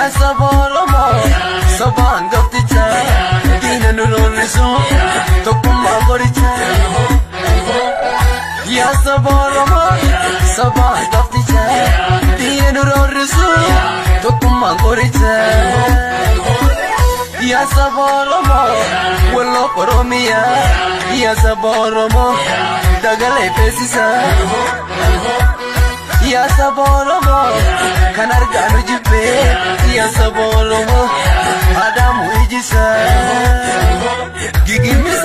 Yaa saba Oromoo, saba hangaftichaa, diina nu roorrisu, tokkummaa qorichaa. Yaa saba Oromoo, saba hangaftichaa, diina nu roorrisu, tokkummaa qorichaa. Yaa saba Oromoo, Walloo Oromiyaa, yaa saba Oromoo, dagalee feesisaa. Yaa saba Oromoo, kan argaa nu jibbee, yaa saba Oromoo, Adaamu ijisaa. Gigimisa.